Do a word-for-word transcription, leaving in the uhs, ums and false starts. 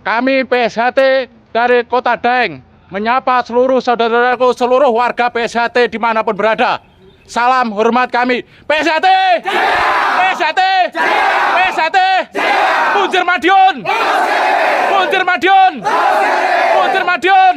Kami P S H T dari Kota Daeng menyapa seluruh saudara-saudaraku, seluruh warga P S H T dimanapun berada. Salam hormat kami. P S H T! P S H T! P S H T! Punjer Madiun! Punjer Madiun! Punjer Madiun!